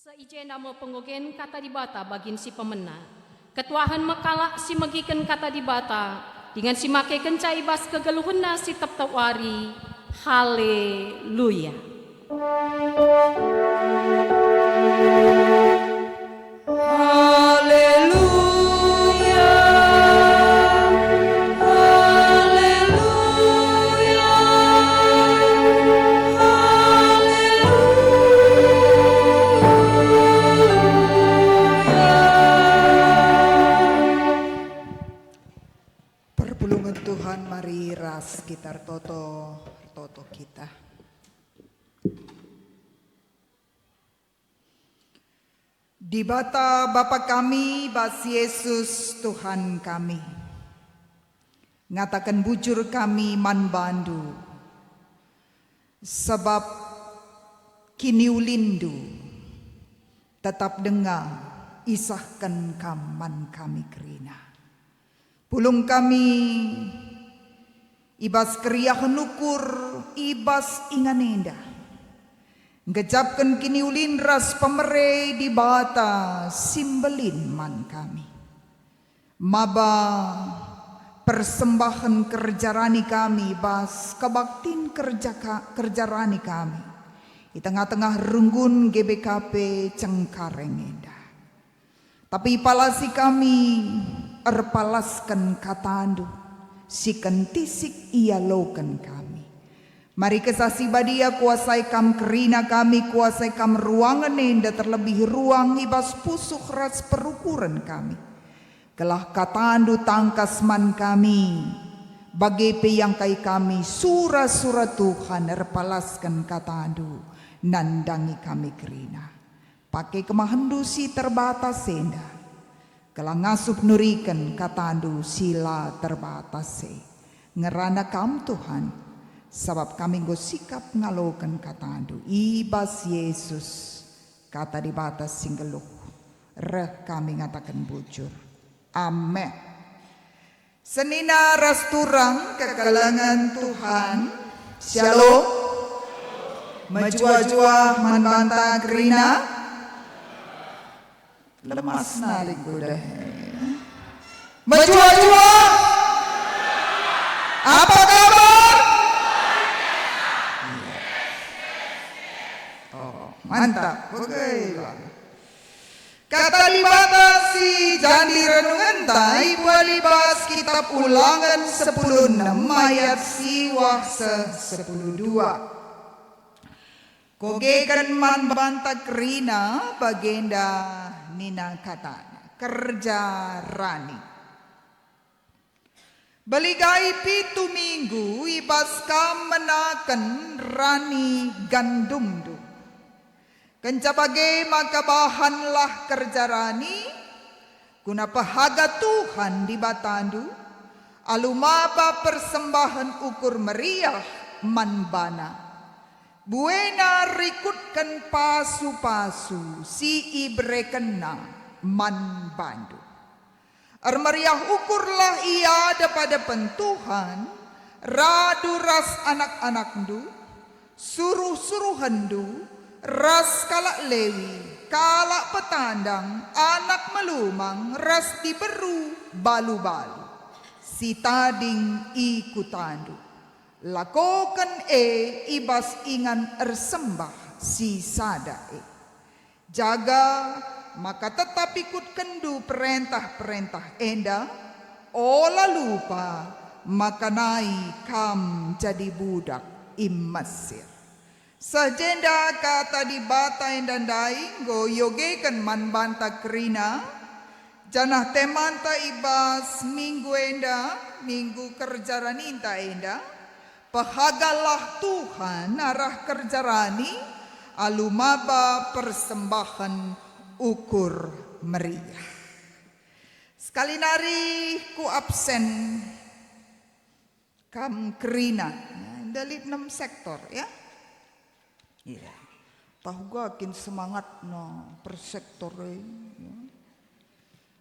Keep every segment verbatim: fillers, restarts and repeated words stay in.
I jenda me penggogen Kata Dibata bagin si pemena. Ketuahen me kalak si megiken Kata Dibata, dingen si makekenca i bas kegeluhenna si tep-tep wari. Haleluya! Haleluya, haleluya, haleluya. Perpulungen Tuhan, mari ras kita ertoto, ertoto kita. Dibata Bapa kami, bas Yesus Tuhan kami, ngataken bujur kami man bandu, sabap kiniulinndu tetap denga isahken kam man kami kerina. Pulung kami i bas keriahen ukur i bas ingan enda, nggejapken kiniulin ras pemere Dibata si mbelin man kami. Maba persembahen kerja rani kami bas kebaktin kerja ka-, kerja rani kami i tengah-tengah runggun G B K P Cengkareng enda. Tapi ipalasi kami erpalasken katandu, si kentisik ialoken kami. Mari Kesah Si Badia kuasai kam kerina kami, kuasai kam ruangen enda, terlebih ruang i bas pusuh ras perukuren kami. Gelah katandu tangkas man kami, bage pe iangkai kami sura-sura Tuhan erpalasken katandu nandangi kami kerina. Pake kemahenndu si terbatas enda, gelah ngasup nuriken katandu si la terbatas e. Ngerana kam, Tuhan, sabap kami enggo sikap ngaloken katandu. I bas Yesus, Kata Dibata si nggeluh, reh kami ngataken bujur. Amen. Senina ras turang kekelengen Tuhan. Shalom. Mejuah-juah man banta kerina. Lemas nari kuda. Mejuah-juah. Apa kabar? Oh, mantap. Oke, Bang. Kata Dibata si jadi renungenta ibuat i bas Kitap Ulangen sepuluh enem ayat siwah seh sepuluh dua. Kogeken man banta kerina bagenda nina katana, kerja rani. Beligai pitu minggu i bas kam menaken rani gandumndu. Kenca bage maka bahanlah kerja rani, guna pehaga Tuhan Dibatandu, alu maba persembahen ukur meriah man baNa. Buena rikutken pasu-pasu si iberekenNa man bandu. Ermeriah ukurlah i adep-adepen Tuhan, radu ras anak-anakndu, suruh-suruhenndu, ras kalak Lewi, kalak petandang, anak melumang, ras diberu balu-balu, si tading i kutandu. Lakoken e i bas ingan ersembah si sada e. Jaga maka tetap ikutkenndu perentah-perentah enda, ola lupa maka nai kam jadi budak i Mesir. Seh jenda kata Dibata enda ndai enggo iogeken man banta kerina, janah temanta i bas minggu enda, minggu kerja raninta enda, pehagalah Tuhan arah kerja rani alu maba persembahen ukur meriah. Sekali nari ku absen kam kerina, ya, enda lit enam sektor, ya. Iya. Tahu ga kin semangatna per sektor e, ya.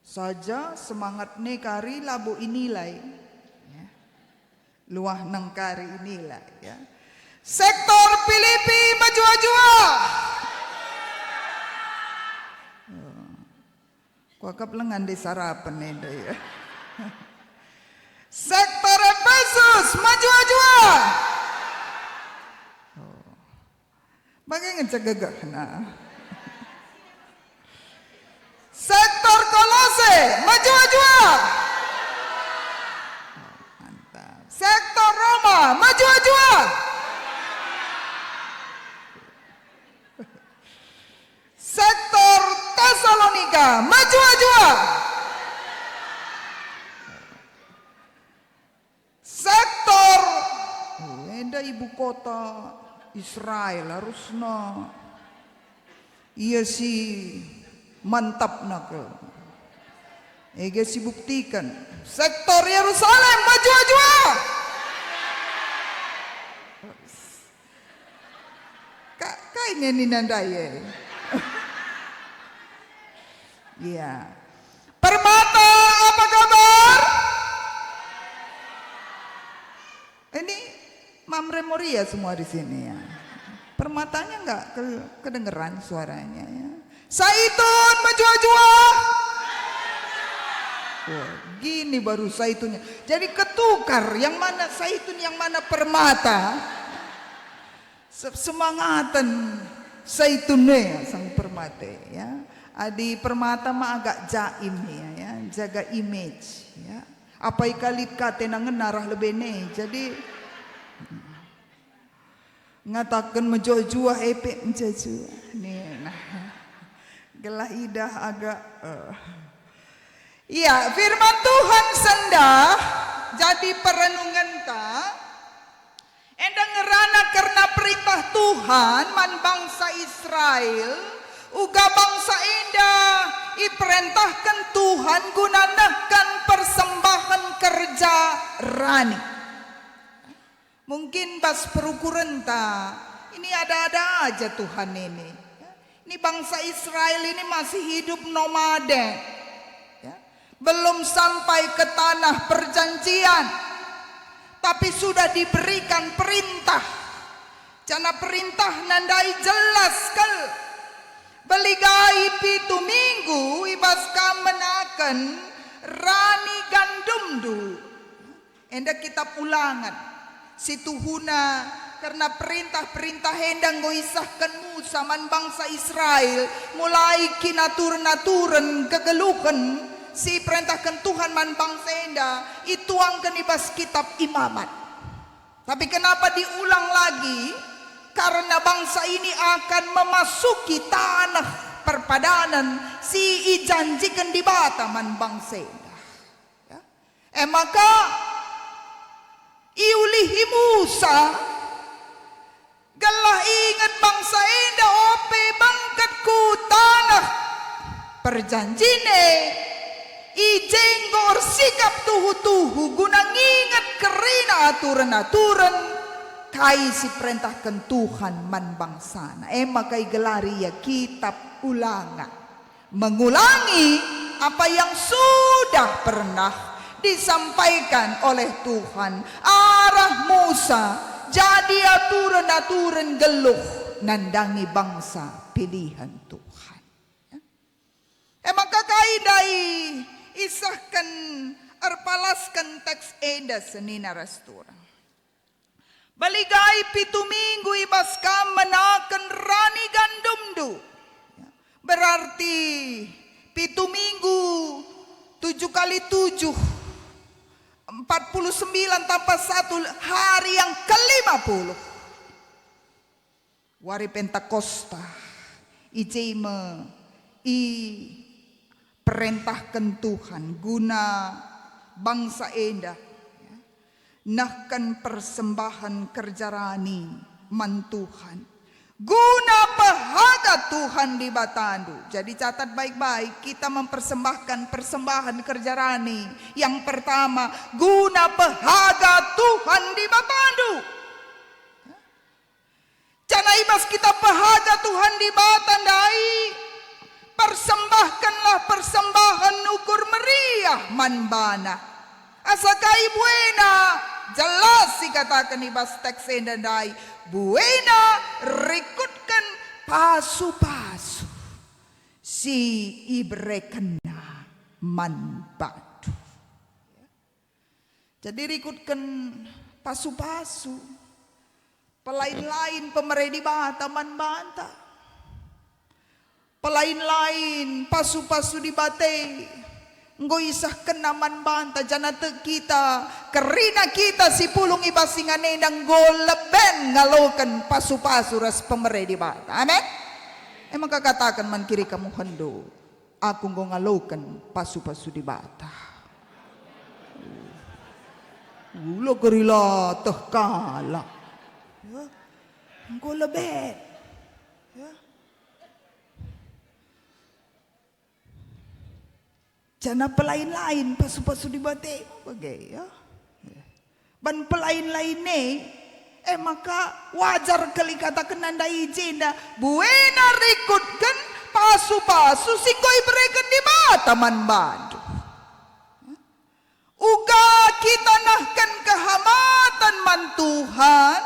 Saja semangat ne kari labo inilai, ya. Luah nengkari inilai, ya. Sektor Pilipi mejuah-juah. Kuakap lengan di sarapen enda ya. Sektor Efesus, mejua-jua. Oh. Bage ngenca gegehna. Sektor Kolose, mejua-jua. Oh, mantap. Sektor Roma, mejua-jua. Sektor Tesalonika, mejua-jua. Sektor, oh, enda ibu kota Israel, harusna ia si mantapna kal. Ege si buktiken. Sektor Yerusalem, mejua-jua. Ka-, kai nge nina ndai e? Iya. Permata, apa kabar? Ini Mamre Moria semua di sini ya. Permatanya nggak ke-, kedengeran suaranya ya. Saitun mejua-jua. Wah, gini baru saitunnya. Jadi ketukar yang mana saitun, yang mana permata. Se-, semangaten saitun e sang permata e, ya. Adi permata ma agak jaim ia, ya, jaga image, ya. Apai ka lit ka atena ngena arah lebe e. Jadi, ngataken mejuah-juah e pe mejuah-juah. Nih, nah. Gelah idah agak, eh. Iya, firman Tuhan sendah jadi perenungenta. Enda ngerana kerna perintah Tuhan man bangsa Israel, uga bangsa enda iperentahken Tuhan guna nehken persembahen kerja rani. Mungkin bas perukurenta, ini ada-ada aja Tuhan ini. Ini bangsa Israel ini masih hidup nomaden. Ya. Belum sampai ke tanah perjanjian, tapi sudah diberikan perintah. Janah perintahna ndai jelas kal. Beligai pitu minggu i bas kam menaken rani gandumndu. Enda kitab Ulangan. Situhuna kerna perintah-perintah enda enggo isehken Musa man bangsa Israel, mulai kinaturen-naturen kegeluhen si iperentahken Tuhan man bangsa enda, ituangken i bas kitab Imamat. Tapi kenapa diulang lagi? Karena bangsa ini akan memasuki tanah perpadanan si ijanjiken Dibata man bangsa enda. Ya. E maka iulihi Musa gelah inget bangsa enda ope bengket ku taneh perjanjin e, i je enggo ersikap tuhu-tuhu guna nginget kerina aturen-aturen kai si perentahken Tuhan man bangsana. E maka igelari ia Kitap Ulangan. Mengulangi apa yang sudah pernah disampaikan oleh Tuhan arah Musa jadi aturen-aturen geluh nandangi bangsa pilihen Tuhan. Ya. E maka kai ndai isehken erpalasken teks enda senina ras turang? Baligai pitu minggu i bas kam menaken rani gandumndu. Berarti pitu minggu, tujuh kali tujuh, empat puluh sembilan tambah satu, hari yang kelima puluh. Wari Pentakosta, i je me iperentahken Tuhan guna bangsa enda, ya, nehken persembahen kerja rani man Tuhan, guna pehaga Tuhan Dibatandu. Jadi catat baik-baik, kita mempersembahkan persembahan kerja rani. Yang pertama, guna pehaga Tuhan Dibatandu. Janah i bas kita pehaga Tuhan Dibata ndai, persembahkenlah persembahen ukur meriah man baNa. Asa kai buena, jelas ikataken i bas teks enda ndai, buena rikutken pasu-pasu si iberekenNa. man bandu. Jadi rikutken pasu-pasu, pelain-lain pemere Dibata man banta. Pelain-lain pasu-pasu Dibata enggo isehkenNa man banta, janah tek kita, kerina kita si pulung i bas ingan enda enggo leben ngaloken pasu-pasu ras pemere Dibata. Amin. E maka kataken man kiri kamuhenndu, "Aku enggo ngaloken pasu-pasu Dibata." Ula keri lateh kalak. Ya. Enggo leben. Ya. Janah pelain-lain pasu-pasu Dibata bage, ya. Ban pelain-lain e, e maka wajar kal ikatakenna ndai i jenda, buena rikutken pasu-pasu si enggo ibereken Dibata man bandu. Uga kita nehken kehamaten man Tuhan,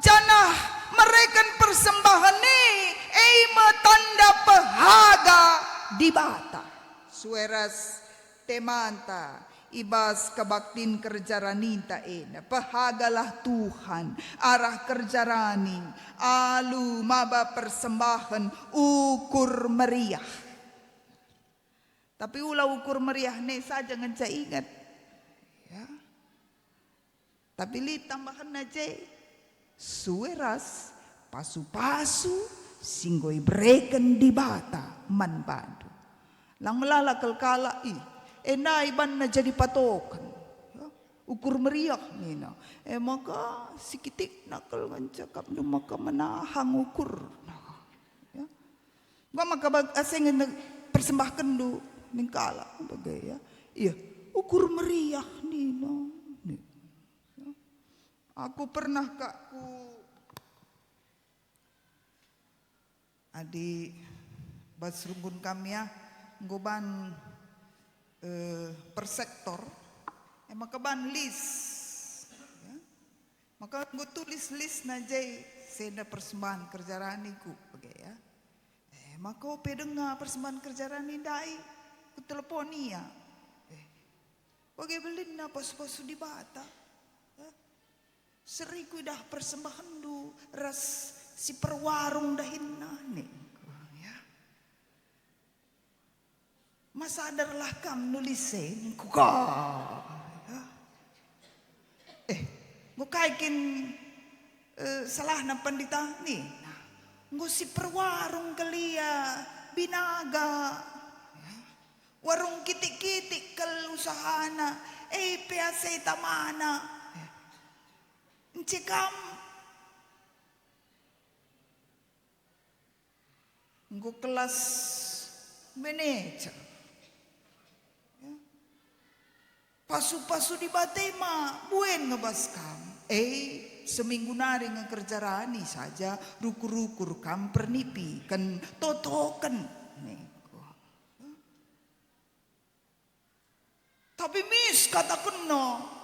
janah mereken persembahen e, e me tanda pehaga Dibata. Sue ras temanta i bas kebaktin kerja raninta enda, pehagalah Tuhan arah kerja rani alu maba persembahen ukur meriah. Tapi ula ukur meriah ne saja ngenca inget. Ya. Tapi lit tambahenna je, sue ras pasu-pasu si enggo ibereken Dibata man bandu. Lang melala kal kalak, "Ih, enda ibanna jadi patoken." Ya, ukur meriah nina. E maka sikitikna kal ngenca kapndu maka menahang ukur. Ya. Enggo maka bag-, asa nge-, persembahkenndu ning kalak bage, ya. Iya, ukur meriah nina. Ni-, ya. Aku pernah kak ku adi bas runggun kami, ya, enggo ban, eh, per sektor, e maka ban lis. Ya. Maka enggo tulis lisna je, senda persembahan kerja rani ku bage, ya. Eh, maka ope denga persembahan kerja rani ndai, kutelepon ia. Eh, bage belinna pasu-pasu Dibata. Ya. Seri kuidah persembahenndu ras si perwarung dahinna ningku, ya. Ma sadarlah kam nulis e ningku ka. Eh, enggo kai kin, eh, salahna pendeta ni? Nah, enggo si perwarung kelia binaga. Warung kitik-kitik kal usahana, e pe asa itamana. Ence kam enggo kelas manajer. Ya. Pasu-pasu Dibata ma buen ngebas kam. Eh, seminggu nari nge kerja rani saja, rukur-rukur kam pernipiken, totoken. Ningku. Tapi mis katakenna.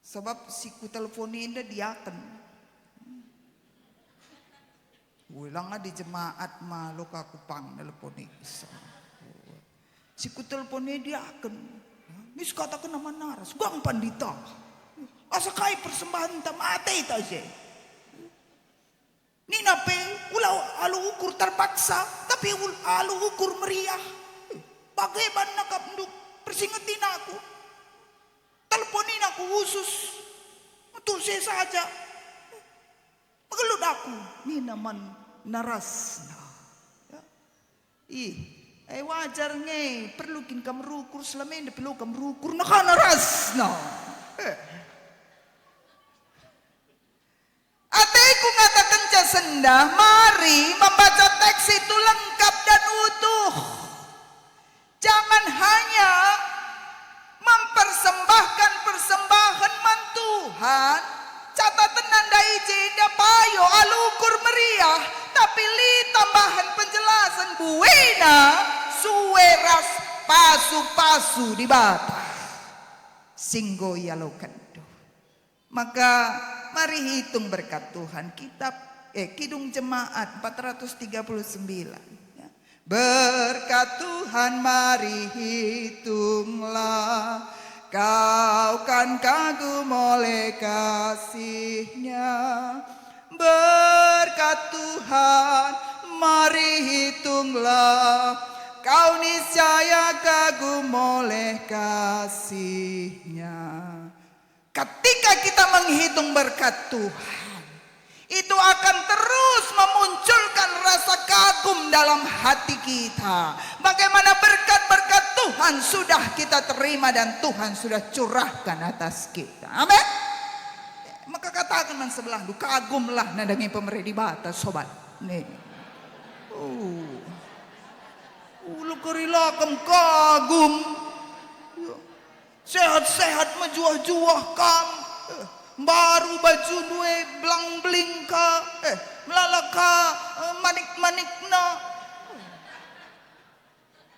Sabab si kutelepon enda diaken. Ulang adi jemaat malo ka kupang nelepon isa. Si kutelepon e diaken. Mis katakenna man naras, "Gang pandita. Asa kai persembahenta, mate ta je." Nina pe, ula alu ukur terpaksa, tapi ul-, alu ukur meriah. Bage banna kap nduk persingetin aku. Telepon nina aku khusus. Untuk saya saja. Megelut aku, nina man narasna. Ya. Ih, eh, wajar nge, perlu kin kam rukur, selama enda perlu kam rukur, nah ka narasna. Eh. Ateku ngatakenca sendah, mari membaca teks itu lengkap dan utuh. Jangan hanya mempersembahkan persembahan man Tuhan, catatenna ndai jenda payo alu ukur meriah, tapi lit tambahen penjelasen buena sue ras pasu-pasu Dibata si enggo ialokenndu. Maka mari hitung berkat Tuhan, kitab, eh, Kidung Jemaat empat ratus tiga puluh sembilan, ya. Berkat Tuhan mari hitunglah, kau kan kagum oleh kasih-Nya. Berkat Tuhan mari hitunglah, kau niscaya kagum oleh kasih-Nya. Ketika kita menghitung berkat Tuhan, itu akan terus memunculkan rasa kagum dalam hati kita. Bagaimana berkat-berkat Tuhan sudah kita terima dan Tuhan sudah curahkan atas kita. Amin. Maka kataken man sebelahndu, kagumlah nandangi pemere Dibata, sobat. Nih. Uh. Ulu kerilaken kagum. Ya. Sehat-sehat mejuah-juah kam. Eh, mbaru bajundu e blang-bling ka. Eh, melala ka, eh, manik-manikna.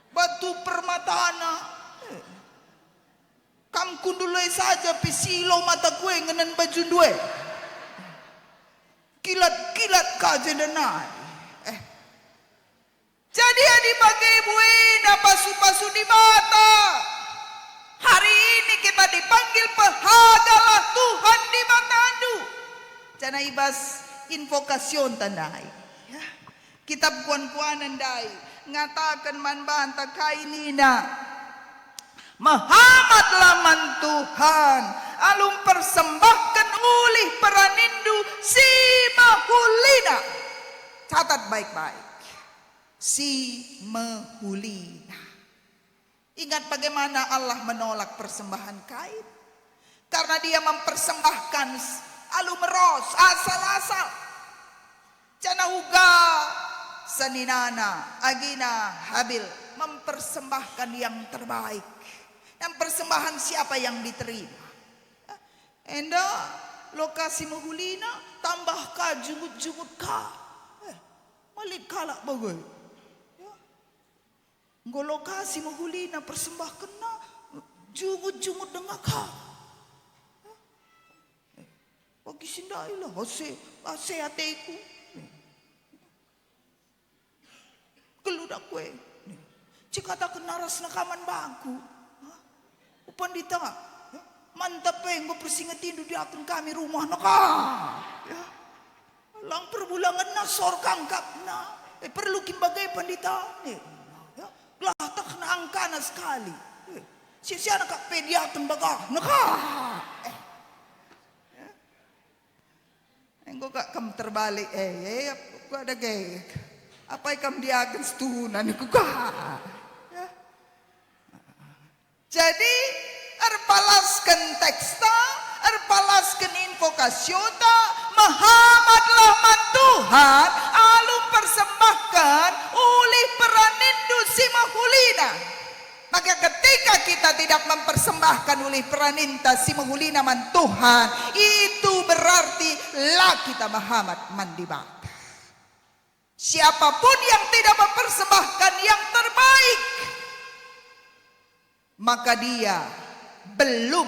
Batu permatana. Eh, kam kundul e saja pe silo mataku e ngenen bajundu e. Kilat-kilat ka jenda nari. Eh, Jadi adi bage buena pasu-pasu Dibata, hari ini kita dipanggil, "Pehagalah Tuhan Dibatandu." Janah i bas invokasionta ndai, ya, kitab kuan-kuanen ndai ngataken man banta kai nina, "Mehamatlah man Tuhan, alu mpersembahken ulih peranindu si mehulina." Catat baik-baik. Si mehulina. Ingat bagaimana Allah menolak persembahan Kain. Karena dia mempersembahkan s-, alu meros, asal-asal. Janah uga seninana, agina Habil mempersembahkan yang terbaik. Dan persembahan siapa yang diterima? Enda lokasi mehulina tambah ka jungut-jungut ka. Eh, malit kalak bage. Ya. Enggo lokasi mehulina persembahkenna jungut-jungut denga ka. Ya. Eh, bagi si ndai lah, ase, ase ateku. Eh. Geluh dak kue. Cikatakenna ras nekaman bangku. Hah? Upandita. Ya. Mantap pe enggo persingetindu diaken kami rumah neka. Ya. Lang perbulangenna sor kangkapna. Eh, perlu kin bage pandita. Eh, ya. Gelah tekna angkana sekali. Eh, sia-siana kap pe diaken bagah neka. Eh. Ya. Enggo kak kam terbalik, eh, eh, kuga dage. Apai kam diagen situhuna niku kak. Ya. Jadi, erpalasken teksta, erpalasken invokasiota, mehamatlah man Tuhan, alu persembahken ulih peranindu si mehulina. Maka ketika kita tidak mempersembahkan ulih peraninta si mehulina man Tuhan, itu berarti la kita mehamat man Dibata. Siapapun yang tidak mempersembahkan yang terbaik, maka dia belum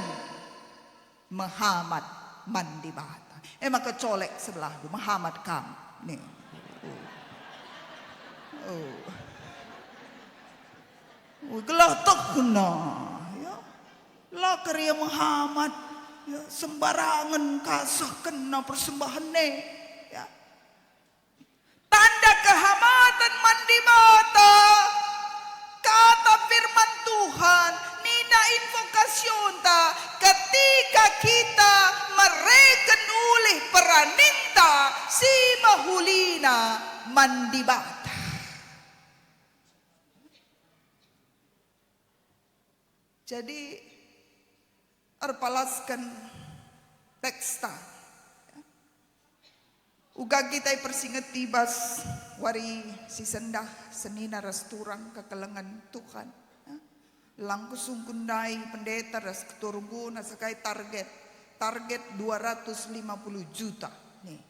mehamat man Dibata. E maka colek sebelahndu, mehamat kam. Nih. Oh. Oh. Oh, gelah tekna, ya. La kerina mehamat, ya, sembarangen kasah kena persembahen e, ya. Tanda kehamaten man Dibata. Kata firman Tuhan, nina invokasionta, ketika kita mereken ulih peraninta si mehulina man Dibata. Jadi, erpalasken teksta. Uga kita ipersingeti bas wari si sendah senina ras turang kekelengen Tuhan. Lang kusungkun ndai pendeta ras ketua runggu nasa kai target. Target dua ratus lima puluh juta. Nih.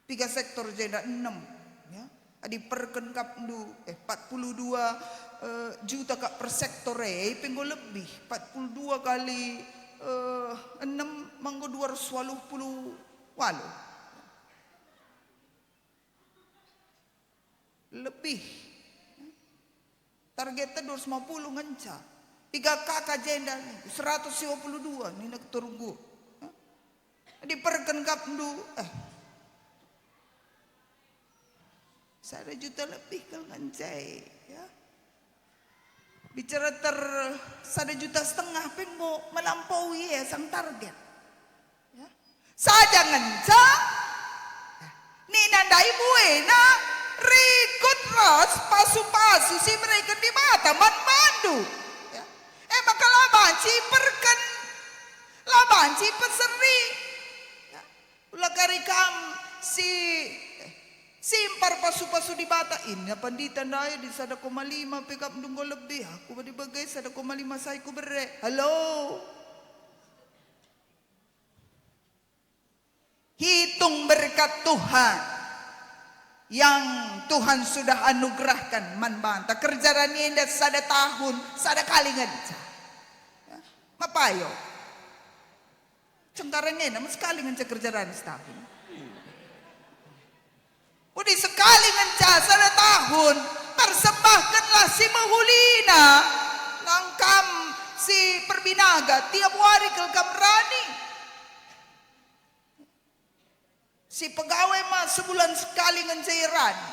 Piga sektor jenda? Enem, ya. Adi perken kap ndu, eh, empat puluh dua, eh, juta kap per sektor e, pe enggo lebih. Empat puluh dua kali, eh, enem, manggo dua ratus waluh puluh waluh. Lebih. Targetta dua ratus lima puluh ngenca. Piga kaka jenda ningku, seratus dua puluh dua nina keturungku. Diperken kap ndu, eh. Sada juta lebih kal ngenca e, ya. Bicara ter sada juta setengah pe enggo melampaui e sang target. Ya. Saja ngenca, nina ndai buena rikut ras pasu-pasu si ibereken Dibata man bandu. Ya. E maka la banci iperken, la banci ipeseri. Ya. Ula kari kam si, eh, simpar pasu-pasu Dibata. Ina pandita ndai di sada koma lima pe kap ndunggo lebih. Aku bagi bage sada koma lima sai kubere. Halo. Hitung berkat Tuhan yang Tuhan sudah anugerahkan man banta. Kerja rani enda sada tahun, sada kali ngenca. Ya, mapayo. Cengkarengena, sekali ngenca kerja rani setahun. Udi sekali ngenca sada tahun, persembahkenlah si mehulina. Lang kam si perbinaga, tiap wari kal kam rani. Si pegawai ma sebulan sekali ngenca rani.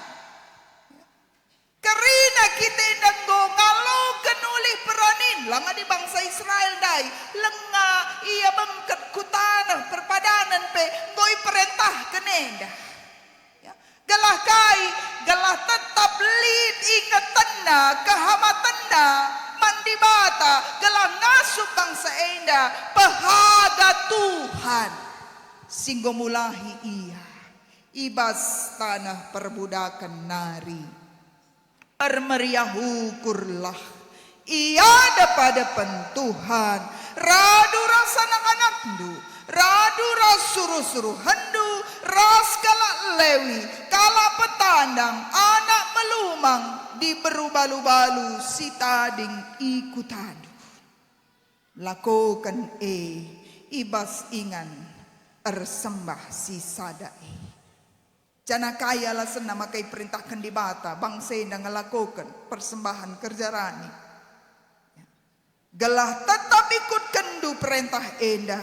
Kerina kita enda enggo ngaloken ulih peranin, lang adi bangsa Israel ndai, langa ia bengket ku taneh perpadanen pe enggo iperentahken enda. Ya. Gelah kai? Gelah tetap lit ingetenna, kehamatenna man Dibata, gelah ngasup bangsa enda pehaga Tuhan si enggo mulahi ia i bas taneh perbudaken nari. Ermeriah ukurlah i adep-adepen Tuhan, radu ras anak-anakndu, radu ras suruh-suruhenndu, ras kalak Lewi, kalak petandang, anak melumang, diberu balu-balu si tading i kutandu. Lakoken e i bas ingan ersembah si sada e. Janah kai alasenna maka iperentahken Dibata bangsa enda ngelakoken persembahen kerja rani? Gelah tetap ikutkenndu perentah enda,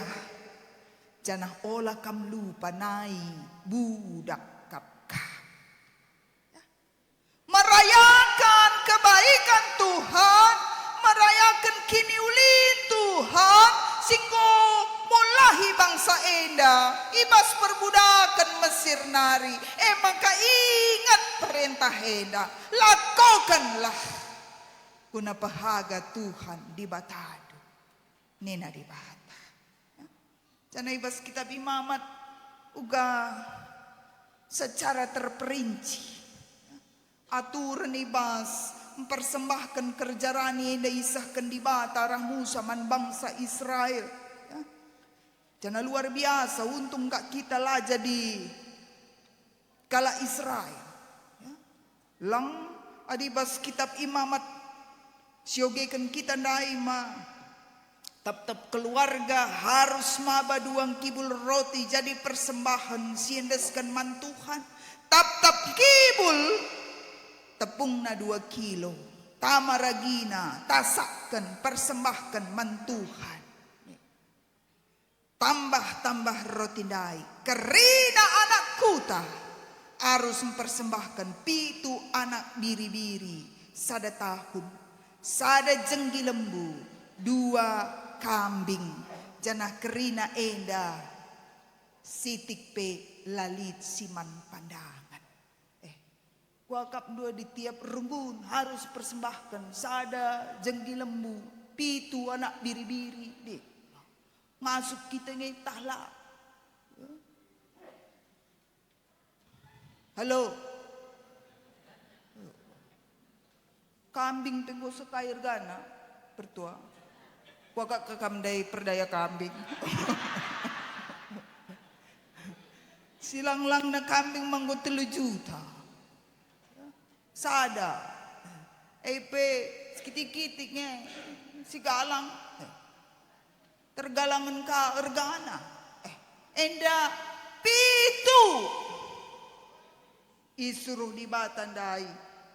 janah ola kam lupa nai budak kap kam. Merayaken kebaikan Tuhan, merayaken kiniulin Tuhan, si enggo mulahi bangsa enda i bas perbudaken Mesir nari. E maka inget perentah enda, lakokenlah, guna pehaga Tuhan Dibatandu, nina Dibata. Janah i bas Kitab Imamat uga secara terperinci aturen i bas mpersembahken kerja rani enda isehken Dibata arah Musa man bangsa Israel. Ya. Janah luar biasa, untung kak kita la jadi kalak Israel. Ya. Lang adi bas Kitab Imamat siogeken kita ndai ma, tep-tep keluarga harus maba dua ngkibul roti jadi persembahen si endesken man Tuhan. Tep-tep ngkibul tepungna dua kilo, tama ragina, tasakken, persembahken man Tuhan. Tambah-tambah roti ndai, kerina anak kuta arus mpersembahken pitu anak biri-biri sada tahun, sada jenggi lembu, dua kambing, janah kerina enda sitik pe la lit si man pandangen. Eh, kuakap ndua di tiap runggun harus persembahken sada jenggi lembu, pitu anak biri-biri. Deh, ngasup kita nge tah la. Halo. Kambing pe enggo sekai ergana, pertua. Kuakap ka kam ndai perdaya kambing. Silang-langna kambing ma enggo telu juta. Sada. E pe sekitik-kitik nge sigalang. Tergalangen ka ergana. Eh, enda pitu. Isuruh Dibata ndai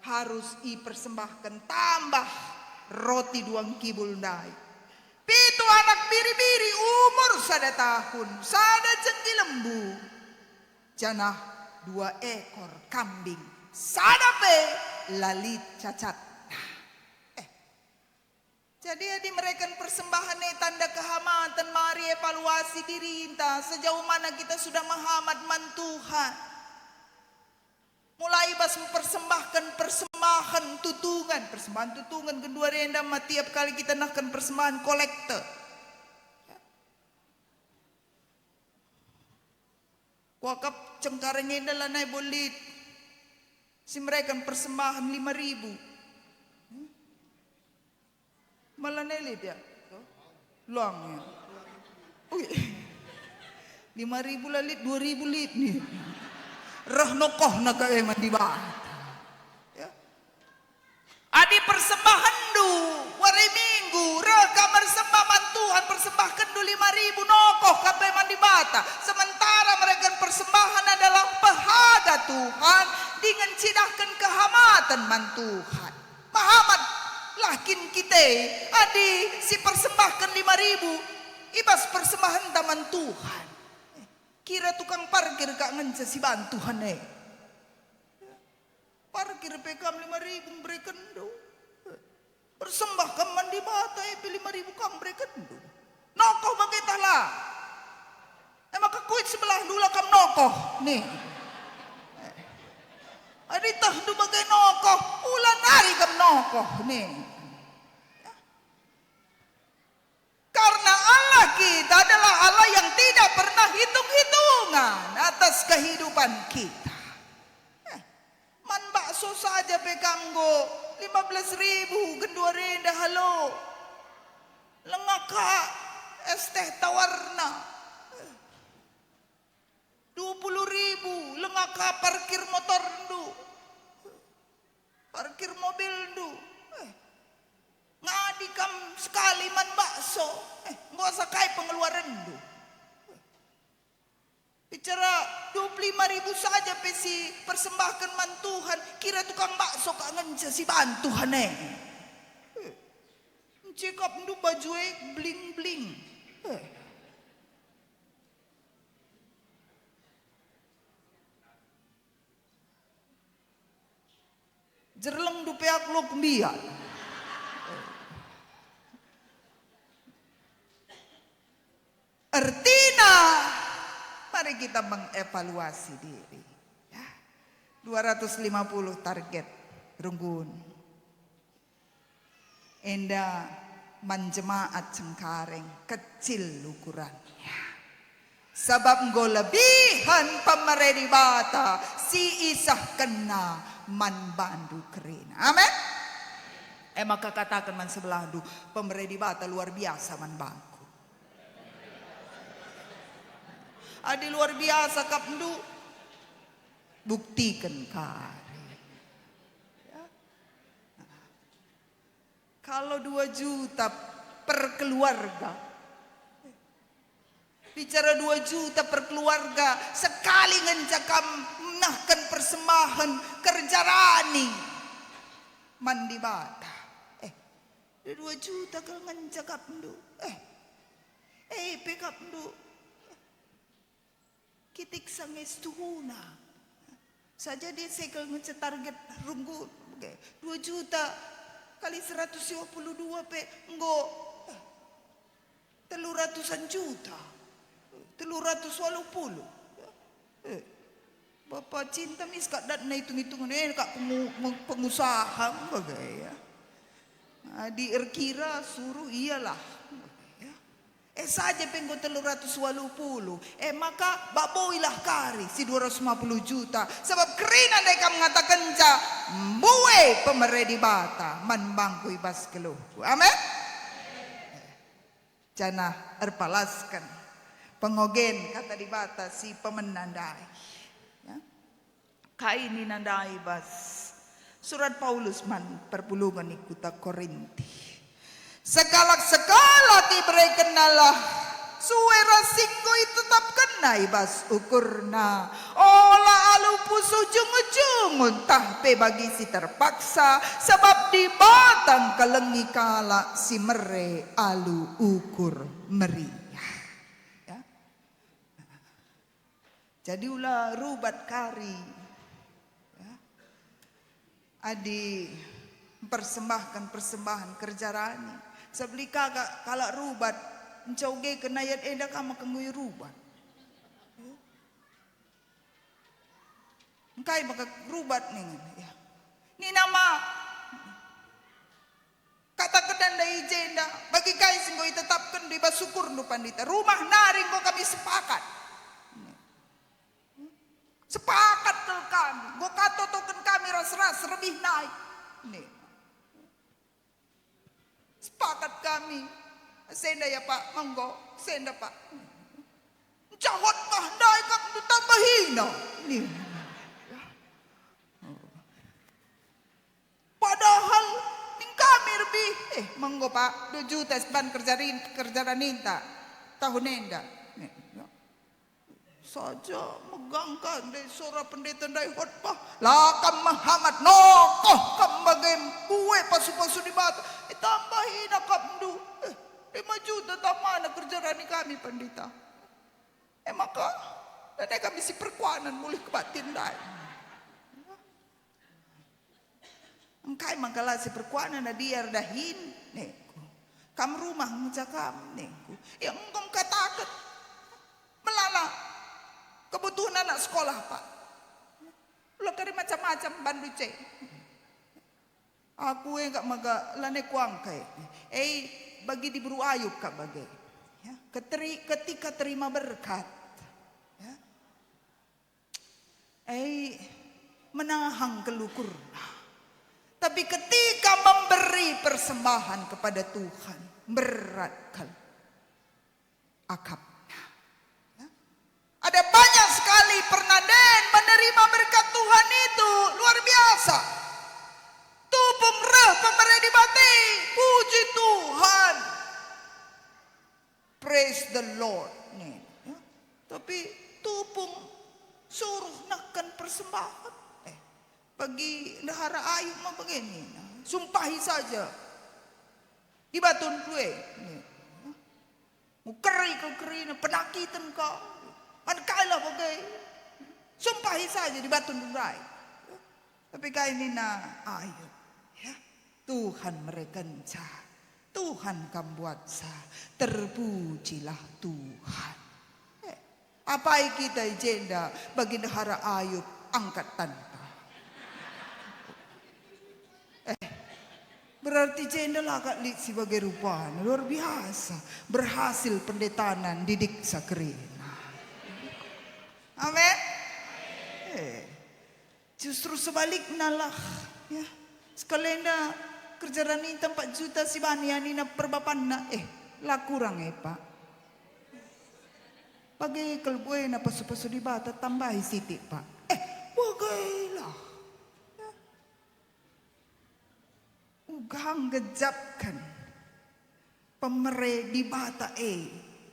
harus ipersembahken tambah roti dua ngkibul ndai. Pitu anak biri-biri umur sada tahun, sada jenggi lembu, janah dua ekor kambing, sada pe la lit cacatna. Eh, jadi adi mereken persembahen e tanda kehamaten, mari evaluasi dirinta, sejauh mana kita sudah mehamat man Tuhan. Mulai bas mempersembahken persembahen tutungan, persembahen tutungan genduari enda ma tiap kali kita nehken persembahen kolekte. Kuakap Cengkareng enda lanai bo lit si mereken persembahen lima ribu. Malah nelit ya? Lang ya. Ui. Lima ribu la lit, dua ribu lit nih. Reh nokohna ka e man Dibata. Ya. Adi persembahenndu wari Minggu, reh kam mersembah man Tuhan, persembahkenndu lima ribu, nokoh kam pe man Dibata. Sementara mereken persembahen adalah pehaga Tuhan, dingen cidahken kehamaten man Tuhan. Mehamat lah kin kita adi si persembahken lima ribu i bas persembahenta man Tuhan. Kira tukang parkir ka ngenca si bantu Tuhan e. Parkir pe kam lima ribu berekenndu. Persembah kam man Dibata e pe lima ribu kam berekenndu. Nokoh bage tah la. E maka kuit sebelahndu la kam nokoh, nih. Adi tehndu bage nokoh, ula nari kam nokoh, nih. Karena Allah kita adalah Allah yang tidak pernah hitung-hitungan atas kehidupan kita. Eh, man bakso saja pe kam enggo lima belas ribu genduari enda halo. Langa ka es teh tawarna. Dua puluh ribu langa ka parkir motorndu, parkir mobilndu. Eh, ngadi kam sekali man bakso, eh, enggo asa kai pengeluarenndu. Bicara dua puluh lima ribu saja pe si persembahken man Tuhan, kira tukang bakso ka ngenca si bantu Tuhan e. Eh, encikapndu baju e bling-bling. Eh. Jerlengndu pe aku lok mbiar. Ertina, mari kita mengevaluasi diri. Ya. Dua ratus lima puluh target runggun. Enda man jemaat Cengkareng kecil ukurannya. Sabap enggo lebihen pemere Dibata si isehkenna man bandu kerina. Amin. E maka kataken man sebelahndu, pemere Dibata luar biasa man bangku. Adi luar biasa kapndu, buktiken kari. Ya. Kalau dua juta per keluarga, bicara dua juta per keluarga, sekali ngenca kam nehken persembahen kerja rani man Dibata. Eh, dua juta kal ngenca kapndu. Eh, eh, pe kapndu. Kitik sangestuhuna. Saja dia sekel ngenca target runggu, oke, dua juta kali seratus dua puluh dua pe enggo, eh, telu ratusan juta. Telu ratus waluh puluh. Eh, Bapa cinta mis kak datna itung-itungen, eh, kak pengu-, meng-, pengusaha, bage, ya. Adi erkira suruh ialah. Ya. Eh, saja pe enggo telu ratus waluh puluh. Eh, maka baboilah kari si dua ratus lima puluh juta. Sabap kerina ndai kam ngatakenca, mbue pemere Dibata man bangku i bas geluhku. Amin. Janah erpalasken pengogen kata Dibata si pemena ndai. Ya. Kai nina ndai bas surat Paulus man perpulungen i kuta Korinti? Sekalak-sekalak iberekennalah sue ras si enggo itetapkenna i bas ukurna. Ola alu pusuh jungut-jungut, tah pe bagi si terpaksa, sabap Dibata ngkelengi kalak si mere alu ukur meriah. Ya. Jadi ula rubat kari. Ya. Adi mpersembahken persembahen kerja rani, sabap lit ka kalak rubat, ncogeken ayat enda ka maka nggo rubat. Engkai maka rubat ningen, ya. Nina ma, kataken enda i jenda, bagi kai si enggo itetapkenndu i bas ukurndu, Pandita? Rumah nari enggo kami sepakat. Sepakat kal kami, enggo ka totoken kami ras-ras rebih nai. Nih. Sepakat kami. Senda ya, Pak, monggo. Senda, Pak. Ncahot mah ndai kap ndu tambahina. Nih. Padahal ning kami rebih, eh, menggo, Pak, dua juta siban kerja rin-, kerja raninta tahun enda. Nih, ya. Saja megang ka ndai sora pendeta ndai khotbah. La kam mehamat, nokoh kam bage, mbue pasu-pasu Dibata. Eh, tambahina kap ndu. Eh, lima juta tamana kerja rani kami, Pendeta. Eh, maka, ndai kami si perkuanen mulih kebaktin ndai. Engkai maka la si perkuanen adi erdahin, ningku. Kam rumah ngenca kam, ningku. Ya, enggo kataken. Melala kebutuhan anak sekolah, Pak. Ula kari macam-macam bandu ce. Aku e kap maka lanai kuangkai. Eh, bagi diberu Ayub kap bage. Ya, keteri-, ketika terima berkat. Ya. Eh, menahang kal ukurna. Tapi ketika memberi persembahan kepada Tuhan, berat kal akapna. Ya. Ada banyak sekali pernah den menerima berkat Tuhan itu, luar biasa. Tupung reh pemere Dibata, puji Tuhan. Praise the Lord, nih, ya. Tapi tupung suruh neken persembahan. Eh, bagi ndehara Ayub mah bage nina, sumpahi saja. Dibatun kue, nih. Mukeri kal kerina, penakiten ka. Man kailah bage. Sumpahi saja dibatun ndai. Tapi kai nina Ayub, ya? Tuhan merekenca, Tuhan kam buatsa, terpujilah Tuhan. Eh, apai kita i jenda bagi ndehara Ayub angkat tanta? Eh, berarti jenda la kap lit si bage rupana, luar biasa. Berhasil pendetana ndidiksa kerina. Amin. Eh. Justru sebalikna lah, ya. Sekalenda kerja raninta empat juta si bani anina perbapanna, eh, la kurang e, Pak. Bage kal buena pasu-pasu Dibata tambahi sitik, Pak. Eh, bagailah. Ya. Uga nggejapken pemere Dibata e,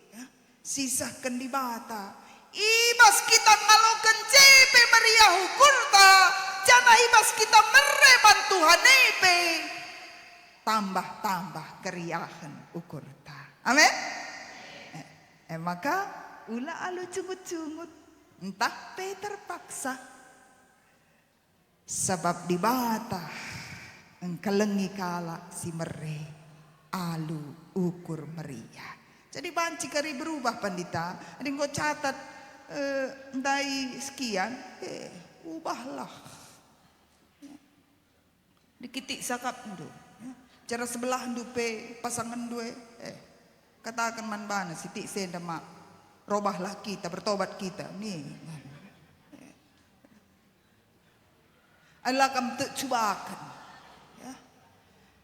ya, sisehken Dibata. I bas kita ngaloken je pe meriah ukurta, janah i bas kita mere man Tuhan e pe tambah-tambah keriahen ukurta. Amin. Eh, eh, maka ula alu cungut-cungut, ntah pe terpaksa. Sabap Dibata engkelengi kalak si mere alu ukur meriah. Jadi banci kari berubah, Pandita, adi enggo catat, eh, ndai sekian, eh, ubahlah. Dikitik sakapndu, ya. Cara sebelahndu pe pasangenndu e, eh, kataken man bana, sitik senda mak, robahlah kita, bertobat kita, nih. Adalah kam tek cubaken. Ya.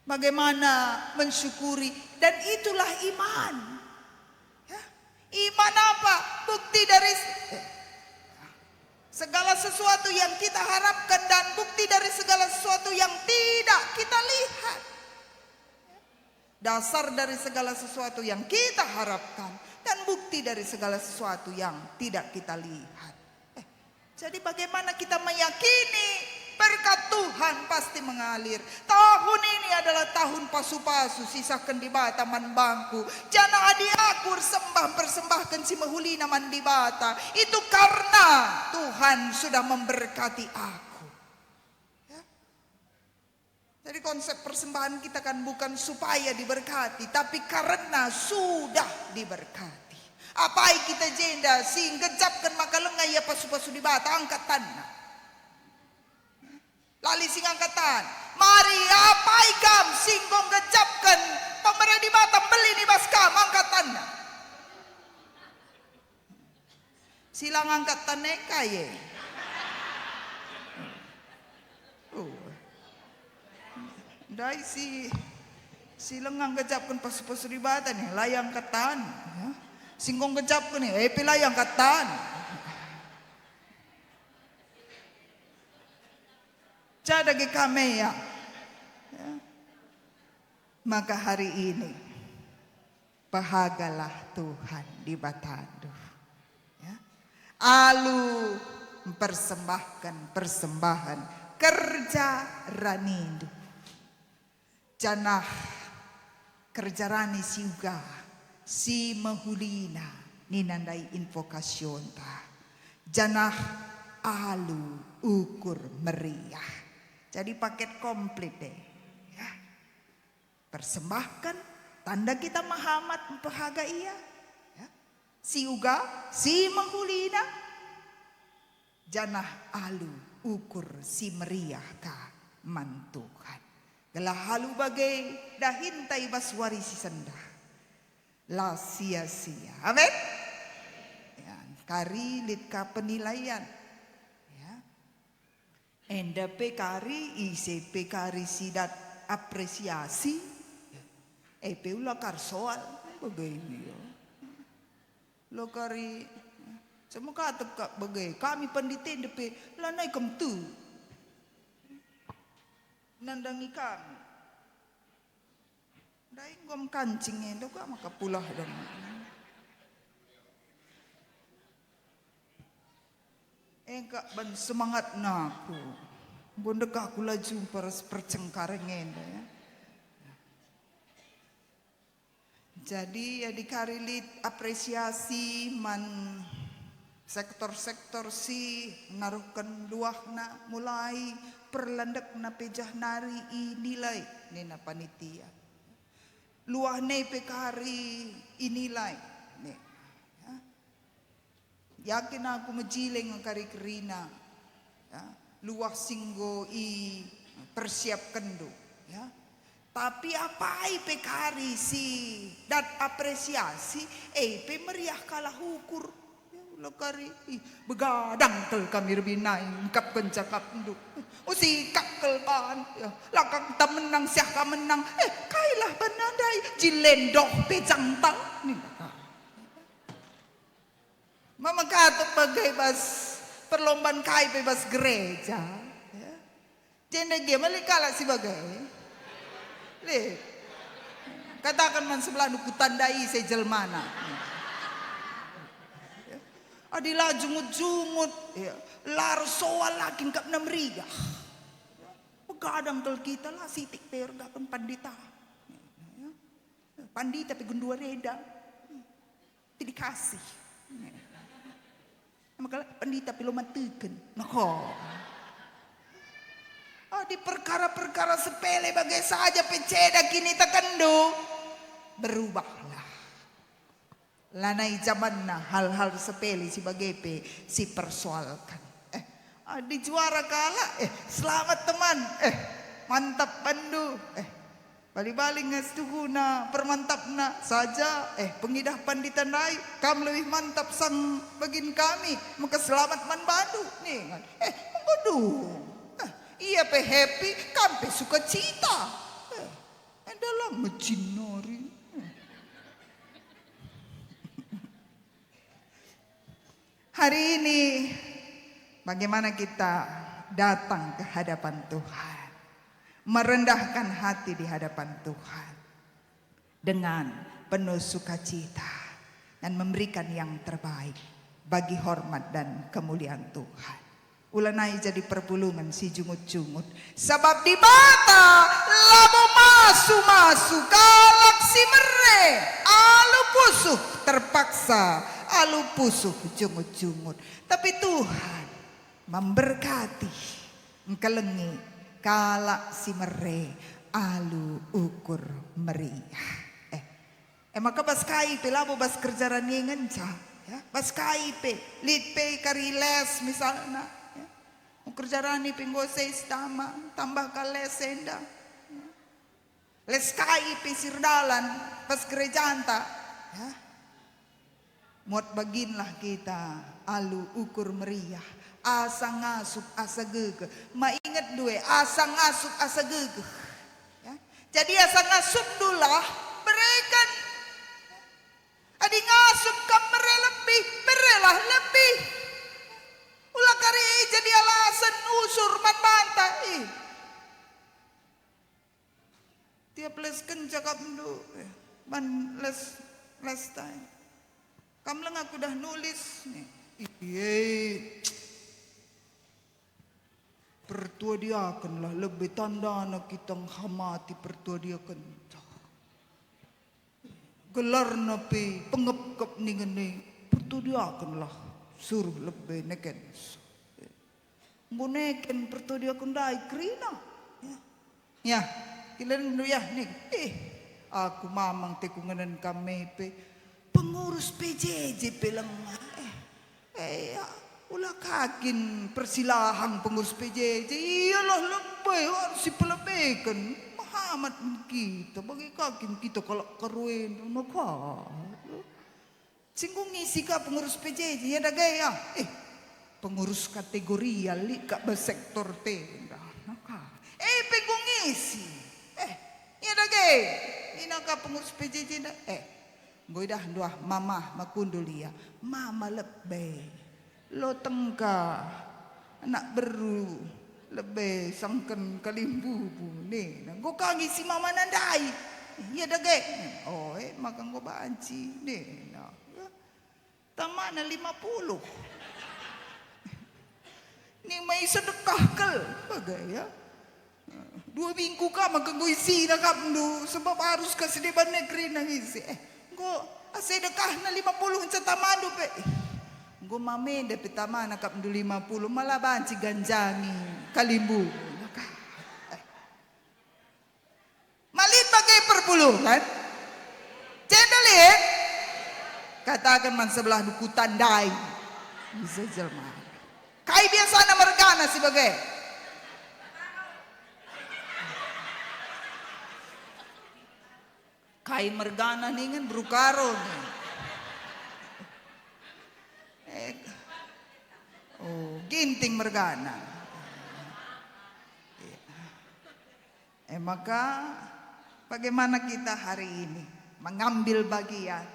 Bagaimana mensyukuri, dan itulah iman. Ya. Iman apa? Bukti dari s-, eh, segala sesuatu yang kita harapkan dan bukti dari segala sesuatu yang tidak kita lihat. Dasar dari segala sesuatu yang kita harapkan dan bukti dari segala sesuatu yang tidak kita lihat. Eh, Jadi bagaimana kita meyakini berkat Tuhan pasti mengalir? Tahun ini adalah tahun pasu-pasu sisahken Dibata man bangku. Janah adi aku ersembah mpersembahken si mehulina man Dibata, itu karena Tuhan sudah memberkati aku. Ya. Jadi konsep persembahan kita kan bukan supaya diberkati, tapi karena sudah diberkati. Apai kita jenda si nggejapken maka langa ia pasu-pasu Dibata, angkat tanna. Lali si ngangkat tan. Mari, apai kam si enggo nggejapken pemere Dibata mbelin i bas kam, angkat tanna. Si la ngangkat tan e kai e? Oh. Ndai si, si langa nggejapken pasu-pasu Dibata nih, la iangkat tan, ya. Si enggo nggejapken nih, e pe la iangkat tan. Ca dage kami, ya. Ya. Maka hari ini, pehagalah Tuhan Dibatandu. Ya. Alu mpersembahken persembahen kerja ranindu. Janah kerja rani si uga, si mehulina, nina ndai invokasionta. Janah alu ukur meriah. Jadi paket komplit deh. Ya. Persembahken, tanda kita mehamat mpehaga ia. Ya. Si uga, si mehulina, janah alu ukur si meriah ka man Tuhan. Gelah alu bage dahinta i bas wari si sendah. La sia-sia. Amin. Ya, kari lit ka penilaian. Ya. Enda pe kari, ise pe kari si dat apresiasi, e pe ula kar soal, bage ia. Lo kari, cuma katep kap bage, kami penditenda pe lanai kam tu nandangi kami. Ndai enggo mekancing enda, uga maka pulah dong. Engka ban semangatna aku. Enggo ndekah aku laju mperas percengkaren enda, ya. Jadi, adi kari lit apresiasi man sektor-sektor si naruhken luahna, mulai perlandekna pe janah nari inilai, nina panitia. Luahna pe kari inilai, nih. Ya. Yakin aku mejile nge kari kerina, ya, luah si enggo ipersiapkenndu, ya. Tapi apai pe kari si dat apresiasi, e pe meriah kalah ukur. Ya, ula kari, ih, begadang kal kami rebinai ngkapken cakapndu. Usikap kal ban, ya, lakang ta menang, siah ka menang. Eh, kailah ban ndai, jilendo pe jangtal. Nih, Mama katep bage bas perlomban kai pe bas gereja, ya. Jenda gia meli kalak si bage. Lit. Kataken man sebelahndu, "Kutandai ise jelmana." Adi la jungut-jungut, ya, la ersoal, la kin kap meriah. Begadang kal kita, la sitik pe ergaken pandita. Ya. Pandita pe gendua reda. Tidak kasih. Maka pandita pe lo manteken. Nah, ko. Oh, di perkara-perkara sepele bage saja pe ceda kinitekenndu. Berubahlah. Lanai jamanna hal-hal sepele si bage pe sipersoalken. Eh, adi juara kalak, eh, selamat teman, eh, mantap bandu, eh, bali-bali nge situhuna permantapna saja, eh, pengidah pandita ndai, kam lebih mantap sang bagin kami, maka selamat man bandu, ningan. Eh, mengko dung. Eh, ia pe happy, kam pe sukacita. Eh, enda la mecin nari. Eh. Hari ini, bagaimana kita datang ke hadapan Tuhan, merendahkan hati di hadapan Tuhan dengan penuh sukacita dan memberikan yang terbaik bagi hormat dan kemuliaan Tuhan. Ulanai jadi perpulungen si jungut-jungut. Sabap Dibata labo masu-masu kalak si mere alu pusuh terpaksa, alu pusuh jungut-jungut. Tapi Tuhan memberkati, engkelengi kalak si mere alu ukur meriah. Eh, E maka bas kai pe labo bas kerja rani ngenca, ya. Bas kai pe, lit pe kari les misalna, ya. Kerja rani pe enggo ses tama, tambah ka les enda, ya. Les kai pe si erdalan bas gerejanta, ya. Muat baginlah kita alu ukur meriah, asa ngasup asa gegeh. Ma inget due, asa ngasup asa gegeh. Ya. Jadi asa ngasupndulah, bereken. Adi ngasup kam mere lebih, berelah lebih. Ula kari e jadi alasen usur man banta. Ih. Tiap les kenca akapndu, eh, man les, les tai. Kam langa kudah nulis, nih. Iye. Pertua diakenlah lebe tandana kita nghamati pertua diakenta. Gelarna pe pengepkep ningen e, pertua diakenlah suruh lebe neken. Enggo neken pertua diaken ndai kerina. Ya. Ya, kilendu ya nih. Ih, aku mamang te kungenen kame pe. Pengurus P J J pe langa. Eh, eh, ya, ula ka kin persilahang pengurus P J J. Iyalah lebe harus sipelebeken. Mehamat kita, bage ka kin kita kalak karuenda, naka. Si enggo ngisi ka pengurus P J J, ya dage ya. Eh, pengurus kategorial lit ka be sektor te. Ndah, naka. Eh, pe enggo ngisi. Eh, ya dage. Nina ka pengurus P J J nda. Eh, enggo idah nduah mama makundul ia. Mama lebe. Lotengka. Anak beru. Lebe sangken kalimbubu nina, enggo ka ngisi mamana ndai. Ia dage. Oe, maka enggo banci nina. Tamana lima puluh. Ni mai sedekah kal, bage ya. Dua minggu ka maka enggo isina akapndu, sebab arus ka si deban negeri nangisi. Eh, enggo asa idekahna lima puluh nca tamandu pe. Ih, enggo mamenda pe tamana akapndu lima puluh, malah banci ganjangi kalimbu. Naka. Eh. Ma lit bage perpulungen? Cenda lit? Kataken man sebelahndu, kutandai. Bisa jelma. Kai biasana mergana si bage? Kai mergana ningen beru Karo nih. Eh, oh, Ginting mergana. Iya. Eh, maka bagaimana kita hari ini mengambil bagian?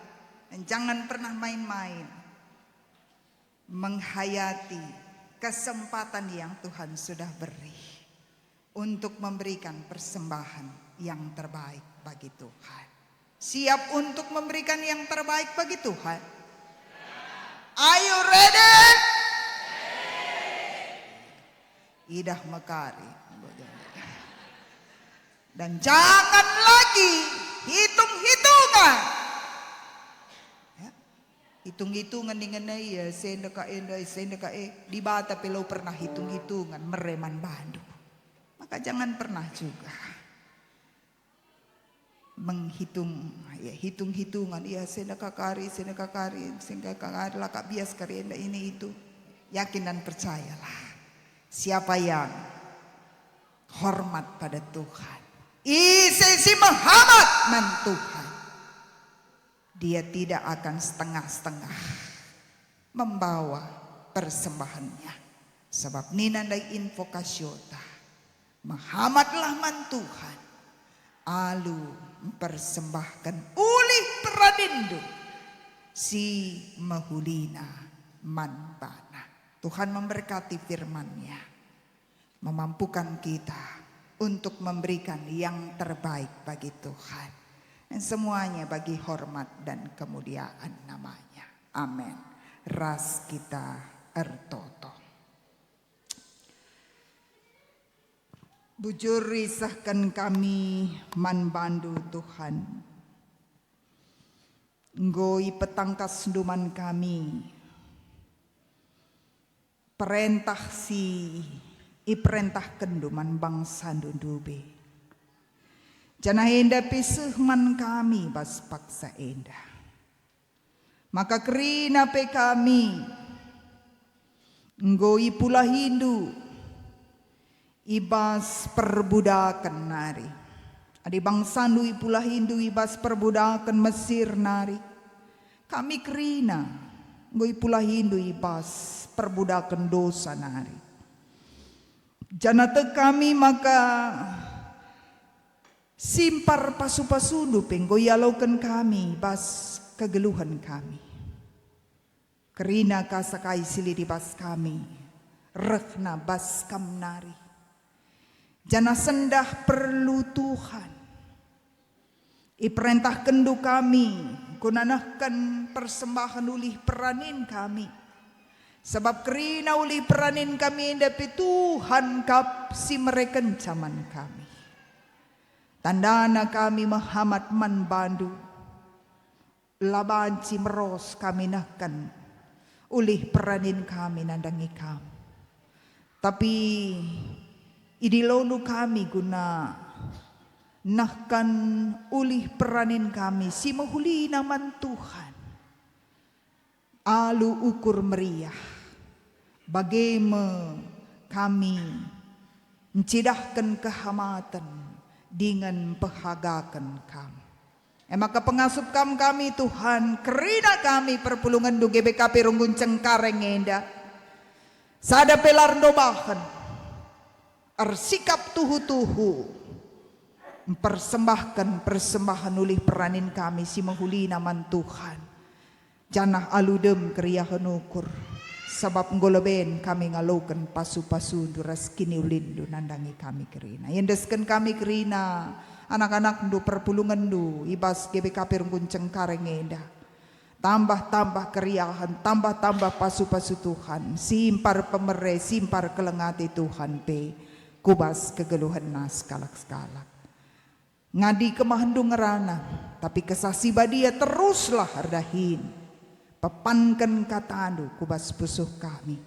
Dan jangan pernah main-main menghayati kesempatan yang Tuhan sudah beri untuk memberikan persembahan yang terbaik bagi Tuhan. Siap untuk memberikan yang terbaik bagi Tuhan? Are you ready? Idah mekari. Dan jangan lagi hitung-hitungan. Ya. Hitung-hitungan dingen ia, senda ka enda, senda ka e. Dibata pe la pernah hitung-hitungan, mere man bandu. Maka jangan pernah juga menghitung, ya, hitung-hitungan, ya, senda ka kari, senda ka kari, senda ka kari, la ka bias kari enda ini itu. Yakin dan percayalah, siapa yang hormat pada Tuhan, ise si mehamat man Tuhan, dia tidak akan setengah-setengah membawa persembahannya. Sebab nina ndai invokasiota, mehamatlah man Tuhan, alu mpersembahken ulih peradinndu si mehulina man baNa. Tuhan memberkati firman-Nya, memampukan kita untuk memberikan yang terbaik bagi Tuhan. Dan semuanya bagi hormat dan kemuliaan nama-Nya. Amin. Ras kita ertoto. Bujur isehken kami man bandu, Tuhan. Enggo ipetangkasndu man kami perentah si iperentahkenndu man bangsandu ndube. Janah enda pe seh man kami bas paksa enda. Maka kerina pe kami enggo ipulahindu i bas perbudaken nari. Adi bangsandu ipulahindu i bas perbudaken Mesir nari, kami kerina enggo ipulahindu i bas perbudaken dosa nari. Janah tek kami maka simpar pasu-pasundu pe enggo ialoken kami bas kegeluhen kami. Kerina kasa kai si lit i bas kami, rehna bas Kam nari. Janah sendah perlu Tuhan, iperentahkenndu kami guna nehken persembahen ulih peranin kami. Sabap kerina ulih peranin kami enda pe Tuhan kap si merekenca man kami. Tandana kami mehamat man bandu. La banci meros kami nehken ulih peranin kami nandangi Kam. Tapi idilondu kami guna nehken ulih peranin kami si mehulina man Tuhan alu ukur meriah. Bage me kami ncidahken kehamaten dingen mpehagaken Kam. E maka pengasup Kam kami, Tuhan, kerina kami perpulungenNdu G B K P Runggun Cengkareng enda. Sada pe la erndobahen, ersikap tuhu-tuhu, mpersembahken persembahen ulih peranin kami si mehulina man Tuhan. Janah alu dem keriahen ukur, sabap enggo leben kami ngaloken pasu-pasuNdu ras kiniulinNdu nandangi kami kerina. Iendesken kami kerina anak-anakNdu, perpulungenNdu, i bas G B K P Runggun Cengkareng enda. Tambah-tambah keriahen, tambah-tambah pasu-pasu Tuhan, simpar pemere, simpar keleng ate Tuhan pe, ku bas kegeluhenna sekalak-sekalak. Ngadi kemahenNdu ngerana, tapi Kesah Si Badia teruslah erdahin. Pepanken kataNdu ku bas pusuh kami,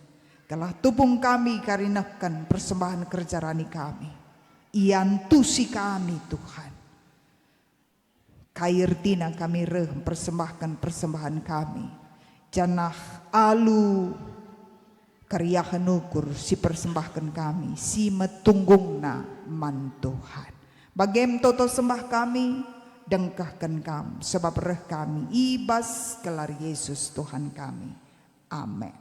gelah tupung kami kari nehken persembahen kerja rani kami. Iantusi kami, Tuhan. Kai ertina kami reh mpersembahken persembahen kami, janah alu keriahen ukur si persembahken kami, si metunggungna man Tuhan. Bagem toto sembah kami, dengkehken Kam, sebab reh kami i bas gelar Yesus Tuhan kami. Amen.